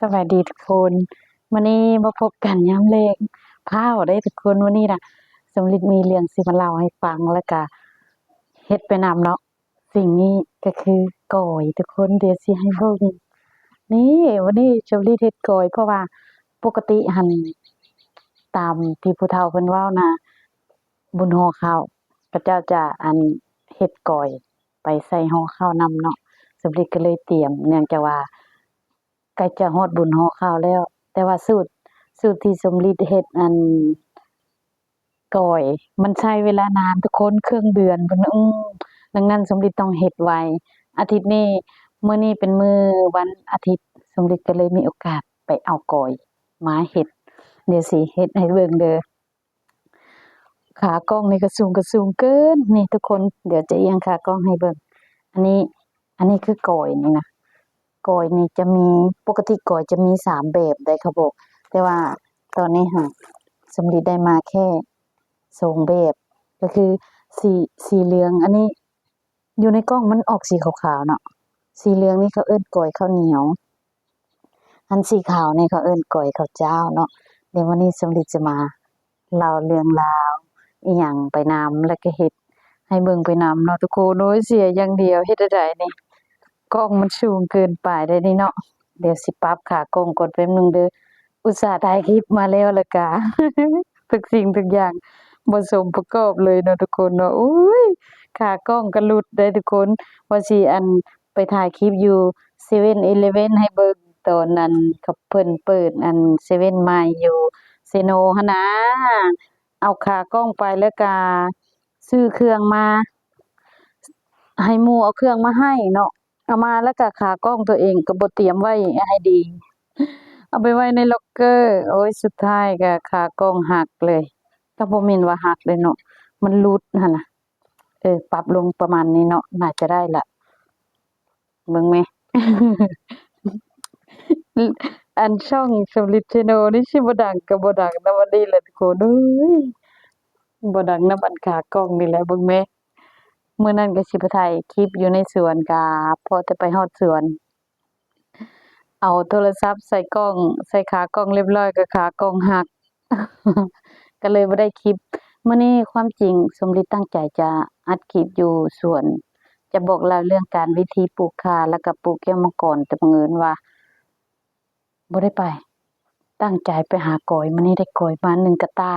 ສະບາຍດີທຸກຄົນ, ມື້ນີ້ມາພົບກັນຍາມແລງ. ພ້າວເດ້ທຸກຄົນ, ມື້ນີ້ນະ ສົມລິດມີເລື່ອງຊິມາເລົ່າໃຫ້ຟັງ ແລ້ວກະເຮັດໄປນຳເນາະ. ສິ່ງນີ້ກໍຄືກ້ອຍທຸກຄົນ, ດຽວຊິໃຫ້ເບິ່ງ. ນີ້ ມື້ນີ້ສົມລິດເຮັດກ້ອຍ ເພາະວ່າປົກກະຕິຫັ້ນ ຕາມທີ່ຜູ້ເຖົ້າເພິ່ນເວົ້ານະ ບຸນຫໍ່ເຂົ້າ ເຂົາເຈົ້າຈະ ອັນ ເຮັດກ້ອຍໄປໃສ່ຫໍ່ເຂົ້ານຳເນາະ. ສົມລິດກໍເລີຍຕຽມ ເນື່ອງຈາກວ່າ ໃກ້ຈະຮອດບຸນຫໍ່ເຂົ້າແລ້ວ, ແຕ່ວ່າສູດ ສູດທີ່ສົມລິດເຮັດ ອັນ ກ້ອຍ ມັນໃຊ້ເວລານານທຸກຄົນ ເຄິ່ງເດືອນພຸ້ນ. ອື ດັ່ງນັ້ນສົມລິດຕ້ອງເຮັດໄວ. ອາທິດນີ້ ມື້ນີ້ເປັນມື້ວັນອາທິດ, ສົມລິດກໍເລີຍມີໂອກາດໄປເອົາກ້ອຍມາເຮັດ. ດຽວຊິເຮັດໃຫ້ເບິ່ງເດີ. ຂາກ້ອງນີ້ກໍສູງ ກໍສູງເກີນ. ນີ້ທຸກຄົນ ດຽວຈະອຽງຂາກ້ອງໃຫ້ເບິ່ງ. ອັນນີ້ ອັນນີ້ຄືກ້ອຍນີ້ນະ. ກ້ອຍນີ້ຈະມີ ປົກກະຕິກ້ອຍຈະມີສາມແບບໄດ໋ ເຂົາບອກ, ແຕ່ວ່າຕອນນີ້ຫາ ສົມລິດໄດ້ມາແຄ່ສອງແບບ ກໍຄືສີ ສີເຫຼືອງ. ອັນນີ້ ຢູ່ໃນກ້ອງມັນອອກສີຂາວໆເນາະ, ສີເຫຼືອງນີ້ເຂົາເອີ້ນກ້ອຍເຂົ້າໜຽວ, ອັນສີຂາວນີ້ເຂົາເອີ້ນກ້ອຍເຂົ້າຈ້າວເນາະ. ດຽວວັນນີ້ສົມລິດຈະມາເລົ່າເລື່ອງລາວອີ່ຫຍັງໄປນຳ ແລ້ວກໍເຮັດໃຫ້ເບິ່ງໄປນຳເນາະທຸກຄົນ. ໂອ້ຍ ເສຍຢ່າງດຽວ, ເຮັດແນວໃດນີ້ ກ້ອງມັນສູງເກີນໄປໄດ໋ນີ້ເນາະ. ດຽວຊິປັບຂາກ້ອງກ່ອນແປັບໜຶ່ງເດີ. ອຸດສ່າຖ່າຍຄລິບມາແລ້ວ ແລ້ວກະ ທຸກສິ່ງທຸກຢ່າງບໍ່ສົມປະກອບເລີຍເນາະທຸກຄົນເນາະ. ໂອ້ຍ ຂາກ້ອງກໍຫຼຸດໄດ໋ທຸກຄົນ, ວ່າຊິ ອັນ ໄປຖ່າຍຄລິບຢູ່ເຊເວັ່ນອີເລເວັ່ນໃຫ້ເບິ່ງ ຕອນນັ້ນເຂົາເພິ່ນເປີດ ອັນ ເຊເວັ່ນໃໝ່ຢູ່ເຊໂນຫັ້ນນາ. ເອົາຂາກ້ອງໄປແລ້ວກະຊື້ເຄື່ອງມາ ໃຫ້ໝູ່ເອົາເຄື່ອງມາໃຫ້ເນາະ. ເອົາມາແລ້ວກະຂາກ້ອງຕົວເອງກໍບໍ່ຕຽມໄວ້ໃຫ້ດີ, ເອົາໄປໄວ້ໃນລັອກເກີ. ໂອ້ຍ ສຸດທ້າຍກະຂາກ້ອງຫັກເລີຍ. ກໍບໍ່ແມ່ນວ່າຫັກເດ້ເນາະ, ມັນຫຼຸດຫັ້ນນະ. ເອີ ປັບລົງປະມານນີ້ເນາະ, ໜ້າຈະໄດ້ລະ. ເບິ່ງແມ. ອັນ ຊ່ອງສຳລິດແຊນແນວນີ້ຊິບໍ່ດັງກໍບໍ່ດັງນຳອັນນີ້ແຫຼະທຸກຄົນເອີຍ, ບໍ່ດັງນຳອັນຂາກ້ອງນີ້ແຫຼະ. ເບິ່ງແມ. ມື້ນັ້ນກໍຊິໄປຖ່າຍຄລິບຢູ່ໃນສວນ, ກະພໍແຕ່ໄປຮອດສວນ ເອົາໂທລະສັບໃສ່ກ້ອງ ໃສ່ຂາກ້ອງລຽບຮ້ອຍ ກໍຂາກ້ອງຫັກ ກໍເລີຍບໍ່ໄດ້ຄລິບ. ມື້ນີ້ຄວາມຈິງສົມລິດຕັ້ງໃຈຈະອັດຄລິບຢູ່ສວນ, ຈະບອກເລົ່າເລື່ອງການວິທີປູກຂ່າ ແລ້ວກໍປູກແກ້ວມັງກອນ, ແຕ່ບັງເອີນວ່າ ບໍ່ໄດ້ໄປ, ຕັ້ງໃຈໄປຫາກອຍ. ມື້ນີ້ໄດ້ກອຍມາໜຶ່ງກະຕ່າ,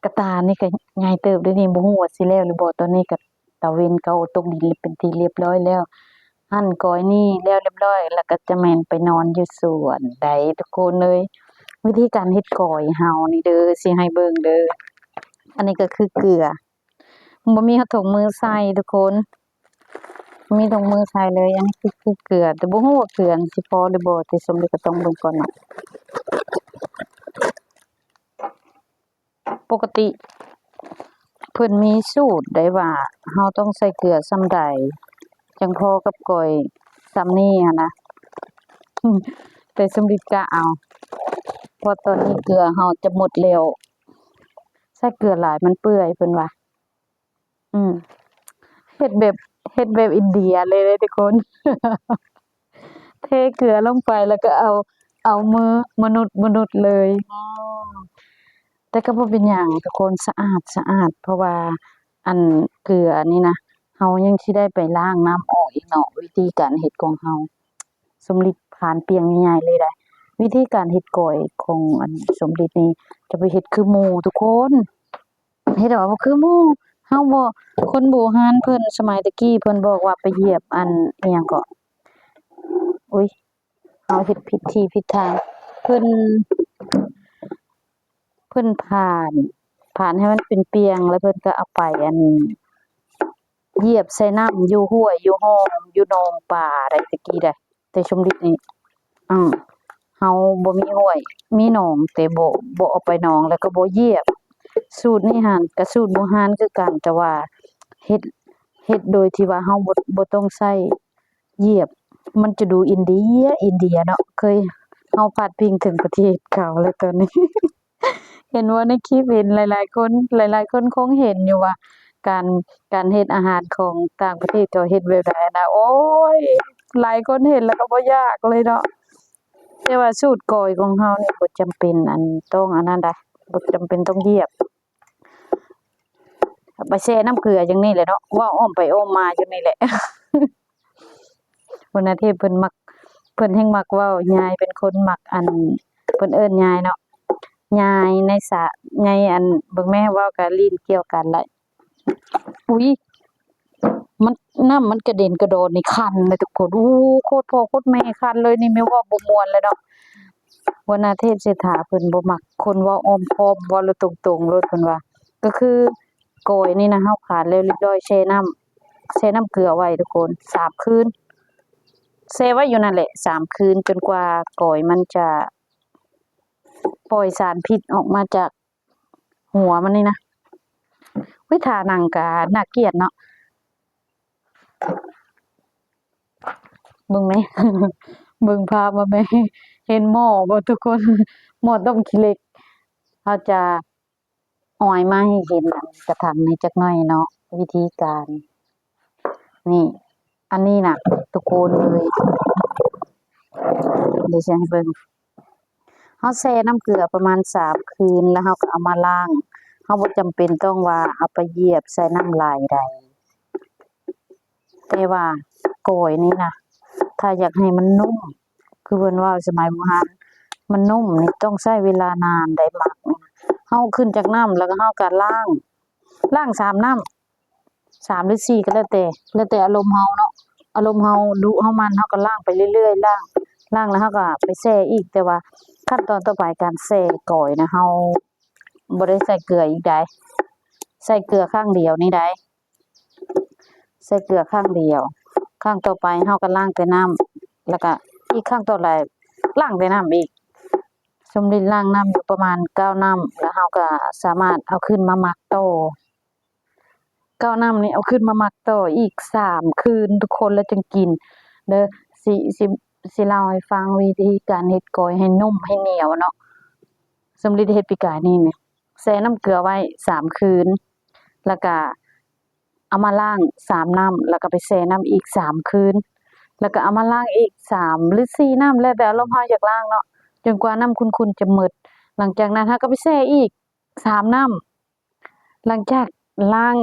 ກະຕ່ານີ້ກະໃຫຍ່ເຕີບເດ້ນີ້, ບໍ່ຮູ້ວ່າຊິແລ້ວຫຼືບໍ່. ຕອນນີ້ກະຕາເວັນກໍຕົກດິນເປັນທີ່ລຽບຮ້ອຍແລ້ວ. ຫັ້ນກອຍນີ້ແລ້ວລຽບຮ້ອຍ ແລ້ວກໍຈະແມ່ນໄປນອນຢູ່ສວນໄດ໋ທຸກຄົນເອີຍ. ວິທີການເຮັດກອຍເຮົານີ້ເດີ, ຊິໃຫ້ເບິ່ງເດີ. ອັນນີ້ກໍຄືເກືອ. ບໍ່ມີຫອດຖົງມືໃສ່ທຸກຄົນ, ບໍ່ມີຖົງມືໃສ່ເລີຍ. ອັນນີ້ຄື ຄືເກືອ, ແຕ່ບໍ່ຮູ້ວ່າເກືອຊິພໍຫຼືບໍ່, ແຕ່ສົມເດັດກໍຕ້ອງເບິ່ງກ່ອນເນາະ. ປົກກະຕິເພິ່ນມີສູດໄດ້ວ່າ ເຮົາຕ້ອງໃສ່ເກືອສ່ຳໃດ ຈັ່ງພໍກັບກອຍສ່ຳນີ້ຫັ້ນນະ, ແຕ່ສົມເດັດກະເອົາ ເພາະຕອນນີ້ເກືອເຮົາຈະໝົດແລ້ວ. ໃສ່ເກືອຫຼາຍມັນເປື່ອຍ ເພິ່ນວ່າ. ອືມ ເຮັດແບບ ເຮັດແບບອິນເດຍເລີຍເດ້ທຸກຄົນ. ເທເກືອລົງໄປ ແລ້ວກໍເອົາ ເອົາມືມະນຸດ ມະນຸດເລີຍ. ອືມ ແຕ່ກໍບໍ່ເປັນຫຍັງທຸກຄົນ, ສະອາດ ສະອາດ ເພາະວ່າ ອັນ ເກືອນີ້ນະ ເຮົາຍັງຊິໄດ້ໄປລ້າງນ້ຳອອກອີກເນາະ. ວິທີການເຮັດຂອງເຮົາ ສົມລິດຜ່ານປ່ຽງງ່າຍໆເລີຍໄດ໋. ວິທີການເຮັດກອຍຂອງ ອັນ ສົມລິດນີ້ ຈະໄປເຮັດຄືໝູ່ທຸກຄົນ. ເຮັດອອກມາບໍ່ຄືໝູ່. ເຮົາບໍ່ ຄົນບູຮານເພິ່ນ ສະໄໝແຕ່ກີ້ເພິ່ນບອກວ່າໄປຢຽບອັນ ອີ່ຫຍັງເກາະ ອຸ້ຍ ເຮົາເຮັດຜິດທີ່ຜິດທາງ. ເພິ່ນ ເພິ່ນຜ່ານ ຜ່ານໃຫ້ມັນເປັນປ່ຽງ ແລ້ວເພິ່ນກໍເອົາໄປ ອັນ ຢຽບໃສ່ນ້ຳຢູ່ຫ້ວຍ ຢູ່ຮ່ອງ ຢູ່ໜອງປາໄດ໋ ແຕ່ກີ້ໄດ໋. ແຕ່ສົມລິດນີ້ ອື ເຮົາບໍ່ມີຫ້ວຍ ມີໜອງ ແຕ່ບໍ່ ບໍ່ເອົາໄປໜອງ ແລ້ວກໍບໍ່ຢຽບ. ສູດນີ້ຫັ້ນກະສູດບູຮານຄືກັນ, ແຕ່ວ່າເຮັດ ເຮັດໂດຍທີ່ວ່າເຮົາບໍ່ ບໍ່ຕ້ອງໃຊ້ຢຽບ, ມັນຈະດູອິນເດຍ ອິນເດຍເນາະ. ເຄີຍ ເຮົາພາດພິງເຖິງປະເທດເຂົາແລ້ວຕອນນີ້. ເຫັນບໍ່ໃນຄລິບ ເຫັນຫຼາຍໆຄົນ ຫຼາຍໆຄົນຄົງເຫັນຢູ່ວ່າ ການ ການເຮັດອາຫານຂອງຕ່າງປະເທດເຂົາເຮັດແບບໃດນະ. ໂອ້ຍ ຫຼາຍຄົນເຫັນແລ້ວກໍບໍ່ຢາກເລີຍເນາະ. ແຕ່ວ່າສູດກ້ອຍຂອງເຮົານີ້ບໍ່ຈຳເປັນອັນຕ້ອງອັນນັ້ນໃດ໋ ບໍ່ຈຳເປັນຕ້ອງຢຽບ ເອົາໄປແຊ່ນ້ຳເກືອຈັ່ງນີ້ແຫຼະເນາະ ເວົ້າອ້ອມໄປອ້ອມມາຢູ່ນີ້ແຫຼະ. ຫົວໜ້າເທບເພິ່ນມັກ ເພິ່ນແຮ່ງມັກເວົ້າ ຍາຍເປັນຄົນມັກອັນ ເພິ່ນເອີ້ນຍາຍເນາະ ຍາຍໃນສະ ໃນອັນ ເບິ່ງແມ່ເວົ້າກະລີ້ນກ່ຽວກັນລະ ອຸ້ຍ ມັນ ນ້ຳມັນກະເດັນກະດອນນີ້ຄັນເລີຍທຸກຄົນ ໂອ້ ໂຄດພໍ່ໂຄດແມ່ຄັນເລີຍນີ້ ແມ່ເວົ້າບໍ່ມ່ວນແລ້ວເນາະ. ຫົວໜ້າເທບເສດຖາເພິ່ນບໍ່ມັກຄົນເວົ້າອ້ອມຄ້ອມ ເວົ້າໂລດຕົງໆໂລດເພິ່ນວ່າ ກໍຄືກ້ອຍນີ້ນະ ເຮົາຂາດແລ້ວລຽບຮ້ອຍ ແຊ່ນ້ຳ ແຊ່ນ້ຳເກືອໄວ້ທຸກຄົນ ສາມຄືນ ແຊ່ໄວ້ຢູ່ນັ້ນແຫຼະ ສາມຄືນ ຈົນກວ່າກ້ອຍມັນຈະປ່ອຍສານພິດອອກມາຈາກຫົວມັນນີ້ນະ. ເຮີ້ຍ ທ່ານັ່ງກະໜ້າກຽດເນາະ. ເບິ່ງແມ້ ເບິ່ງພາບວ່າແມ້ ເຫັນໝໍ້ບໍ່ທຸກຄົນ? ໝໍ້ຕົ້ມຂີ້ເຫຼັກ ເຮົາຈະ ອ້ອຍມາໃຫ້ເຫັນອັນກະຖັງນີ້ຈັກໜ້ອຍເນາະ ວິທີການ ນີ້ ອັນນີ້ນະທຸກຄົນເອີຍ ດຽວຊິໃຫ້ເບິ່ງ ເຮົາແຊ່ນ້ຳເກືອປະມານສາມຄືນ ແລ້ວເຮົາກໍເອົາມາລ້າງ ເຮົາບໍ່ຈຳເປັນຕ້ອງວ່າເອົາໄປຢຽບໃສ່ນ້ຳຫຼາຍໃດ ແຕ່ວ່າກ້ອຍນີ້ນະ ຖ້າຢາກໃຫ້ມັນນຸ້ມ ຄືເພິ່ນເວົ້າສະໄໝບູຮານ ມັນນຸ້ມນີ້ຕ້ອງໃຊ້ເວລານານໄດ໋ ໝາກນີ້ນະ ເຮົາຂຶ້ນຈາກນ້ຳ ແລ້ວກໍເຮົາກໍລ້າງ ລ້າງສາມນ້ຳ ສາມຫຼືສີ່ກໍແລ້ວແຕ່ ແລ້ວແຕ່ອາລົມເຮົາເນາະ ອາລົມເຮົາດຸເຮົາໝັ່ນ ເຮົາກໍລ້າງໄປເລື້ອຍໆ ລ້າງ ລ້າງແລ້ວເຮົາກໍໄປແຊ່ອີກ ແຕ່ວ່າຂັ້ນຕອນຕໍ່ໄປການແຊ່ກ້ອຍນະ ເຮົາບໍ່ໄດ້ໃສ່ເກືອອີກໃດ໋ ໃສ່ເກືອຄັ້ງດຽວນີ້ໃດ໋ ໃສ່ເກືອຄັ້ງດຽວ ຄັ້ງຕໍ່ໄປເຮົາກໍລ້າງແຕ່ນ້ຳ ແລ້ວກໍອີກຄັ້ງຕໍ່ໄປລ້າງແຕ່ນ້ຳອີກ ສົມລິດລ້າງນ້ຳຢູ່ປະມານເກົ້ານ້ຳ ແລ້ວເຮົາກໍສາມາດເອົາຂຶ້ນມາໝັກຕໍ່ ເກົ້ານ້ຳນີ້ເອົາຂຶ້ນມາໝັກຕໍ່ອີກສາມຄືນທຸກຄົນ ແລ້ວຈຶ່ງກິນເດີ ຊິ ຊິ ຊິເລົ່າໃຫ້ຟັງວິທີການເຮັດກ້ອຍໃຫ້ນຸ້ມໃຫ້ໜຽວເນາະ ສົມລິດເຮັດປີກາຍນີ້ ແຊ່ນ້ຳເກືອໄວ້ສາມຄືນ ແລ້ວກະເອົາມາລ້າງສາມນ້ຳ ແລ້ວກະໄປແຊ່ນ້ຳອີກສາມຄືນ ແລ້ວກະເອົາມາລ້າງອີກສາມຫຼືສີ່ນ້ຳ ແລ້ວແຕ່ອາລົມເຮົາຢາກລ້າງເນາະ ຈົນກວ່ານ້ຳຂຸ່ນໆຈະໝົດ ຫຼັງຈາກນັ້ນເຮົາກໍໄປແຊ່ອີກສາມນ້ຳ ຫຼັງຈາກລ້າງ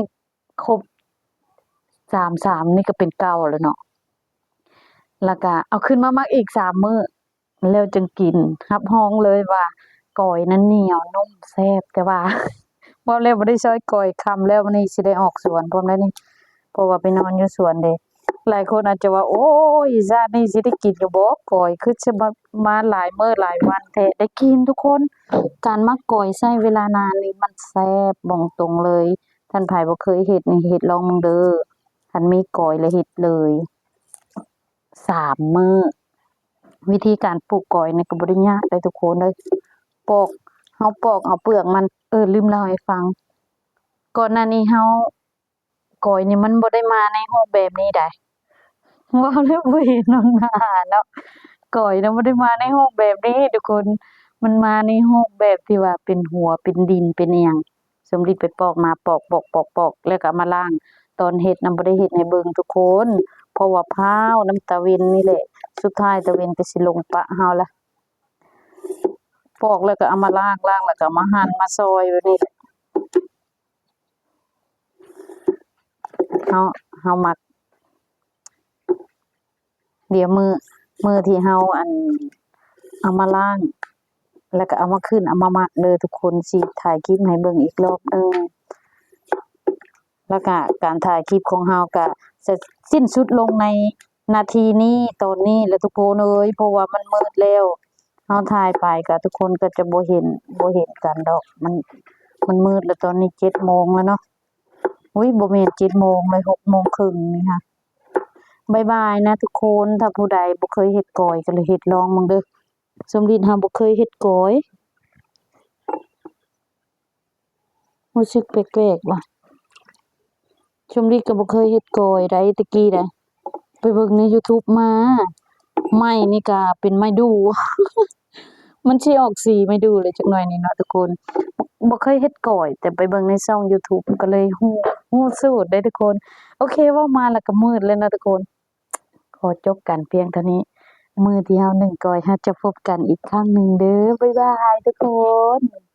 ຄົບສາມ ສາມນີ້ກໍເປັນເກົ້າແລ້ວເນາະ ແລ້ວກະເອົາຂຶ້ນມາໝັກອີກສາມມື້ ແລ້ວຈຶ່ງກິນ ຮັບຮອງເລີຍວ່າກ້ອຍນັ້ນໜຽວນຸ້ມແຊບ ແຕ່ວ່າເວົ້າແລ້ວບໍ່ໄດ້ຊ່ອຍກ້ອຍ ຄ່ຳແລ້ວມື້ນີ້ຊິໄດ້ອອກສວນພ້ອມແລ້ວນີ້ ເພາະວ່າໄປນອນຢູ່ສວນເດ້ ຫຼາຍຄົນອາດຈະວ່າ ໂອ້ຍ ຊາດນີ້ຊິໄດ້ກິນຢູ່ບໍ່ກ້ອຍ ຄືຊິມາ ມາຫຼາຍມື້ຫຼາຍວັນແທ້ ໄດ້ກິນທຸກຄົນ ການໝັກກ້ອຍໃຊ້ເວລານານນີ້ມັນແຊບ ບອກຕົງເລີຍ ທ່ານໃຜບໍ່ເຄີຍເຮັດນີ້ເຮັດລອງເບິ່ງເດີ ຄັນມີກ້ອຍແລ້ວເຮັດເລີຍ ສາມມື້ ວິທີການປູກກ້ອຍນີ້ກໍບໍ່ໄດ້ຍາກເດ້ທຸກຄົນເອີຍ ປອກ ເຮົາປອກເອົາເປືອກມັນ ເອີ ລືມເລົ່າໃຫ້ຟັງ ກ່ອນໜ້ານີ້ເຮົາ ກ້ອຍນີ້ມັນບໍ່ໄດ້ມາໃນຮູບແບບນີ້ໃດ໋ ເວົ້າແລ້ວບໍ່ເຫັນໜ້າເນາະ ກ້ອຍນະບໍ່ໄດ້ມາໃນຮູບແບບນີ້ທຸກຄົນ ມັນມາໃນຮູບແບບທີ່ວ່າເປັນຫົວ ເປັນດິນ ເປັນອີ່ຫຍັງ ສົມລິດໄປປອກມາ ປອກໆໆ ແລ້ວກໍເອົາມາລ້າງ ຕອນເຮັດນະບໍ່ໄດ້ເຮັດໃຫ້ເບິ່ງທຸກຄົນ ເພາະວ່າພ້າວນຳຕາເວັນນີ້ແຫຼະ ສຸດທ້າຍຕາເວັນກໍຊິລົງປະເຮົາລະ ປອກແລ້ວກໍເອົາມາລ້າງ ລ້າງແລ້ວກໍເອົາມາຫັ່ນມາຊອຍແບບນີ້ແຫຼະ ເຮົາ ເຮົາມັກ ດຽວມື້ ມື້ທີ່ເຮົາ ອັນ ເອົາມາລ້າງ ແລ້ວກໍເອົາມາຂຶ້ນ ເອົາມາໝັກເດີທຸກຄົນ ຊິຖ່າຍຄລິບໃຫ້ເບິ່ງອີກລອບໜຶ່ງ ແລ້ວກໍການຖ່າຍຄລິບຂອງເຮົາກໍຈະສິ້ນສຸດລົງໃນນາທີນີ້ ຕອນນີ້ແຫຼະທຸກຄົນເອີຍ ເພາະວ່າມັນມືດແລ້ວ ເຮົາຖ່າຍໄປກໍທຸກຄົນກໍຈະບໍ່ເຫັນ ບໍ່ເຫັນກັນດອກ ມັນ ມັນມືດແລ້ວ ຕອນນີ້ເຈັດໂມງແລ້ວເນາະ ອຸ້ຍ ບໍ່ແມ່ນເຈັດໂມງເລີຍ ຫົກໂມງເຄິ່ງນີ້ຫາ ບາຍບາຍນະທຸກຄົນ ຖ້າຜູ້ໃດບໍ່ເຄີຍເຮັດກ້ອຍກໍເລີຍເຮັດລອງເບິ່ງເດີ ສົມລິດຫາບໍ່ເຄີຍເຮັດກ້ອຍ ຮູ້ສຶກແປກໆວ່າ ຊົມລີກໍບໍ່ເຄີຍເຮັດກ້ອຍໃດແຕ່ກີ້ໃດ ໄປເບິ່ງໃນຢູທູບມາ ໄມ້ນີ້ກະເປັນໄມ້ດູ່ ມັນຊິອອກສີໄມ້ດູ່ເລີຍຈັກໜ້ອຍນີ້ເນາະທຸກຄົນ ບໍ່ເຄີຍເຮັດກ້ອຍ ແຕ່ໄປເບິ່ງໃນຊ່ອງຢູທູບກໍເລີຍຮູ້ ຮູ້ສູດເດ້ທຸກຄົນ ໂອເຄ ເວົ້າມາແລ້ວກໍມືດແລ້ວເນາະທຸກຄົນ ຂໍຈົບກັນພຽງເທົ່ານີ້ ມື້ທີ່ເຮົາໜຶ້ງກ້ອຍ ເຮົາຈະພົບກັນອີກຄັ້ງໜຶ່ງເດີ້. ບາຍບາຍທຸກຄົນ.